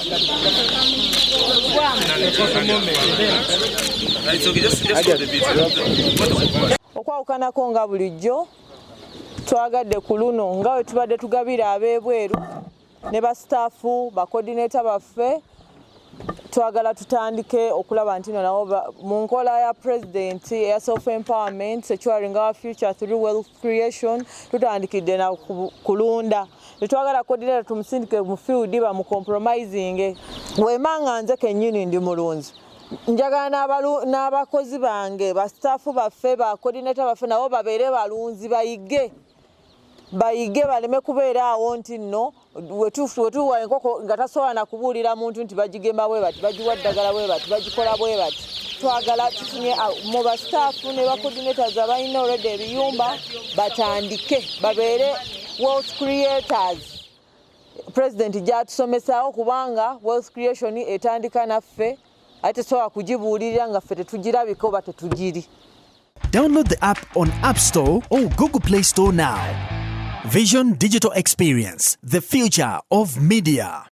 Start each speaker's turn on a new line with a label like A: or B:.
A: It's okay, just hold the bit.
B: Okwawukanako nga bulijjo, twagadde ku luno nga bwe tubadde tugabira ab'ebweru ne ba staff, ba coordinator baffe, twagala tutandike okulaba nti no nabo mu nkola ya President eya self empowerment, securing our future through wealth creation, tutandikidde na kulunda. Tetwagala coordinator tumusindike mu field bamucompromising. Wema nga nze kennyini ndi mulunzi, njagala n'abakozi bange, ba staff baffe, ba coordinator baffe nabo babeere balunzi, bayige bayige, baleme kubeera awo nti nno wetuwa enkoko nga tasobola na kubuulira muntu nti bagigema bwe bati, bagiwa ddagala bwe bati, bagikola bwe bati. Twagala tufunye mu ba staff ne ba coordinators abalina already ebiyumba, batandike babeere wealth creators President gyatusomesaawo, kubanga wealth creation etandika naffe, ate tesobola kugibuulirira nga ffe tetugirabika oba tetugiri.
C: Download the app on App Store or Google Play Store now. Vision Digital Experience, the future of media.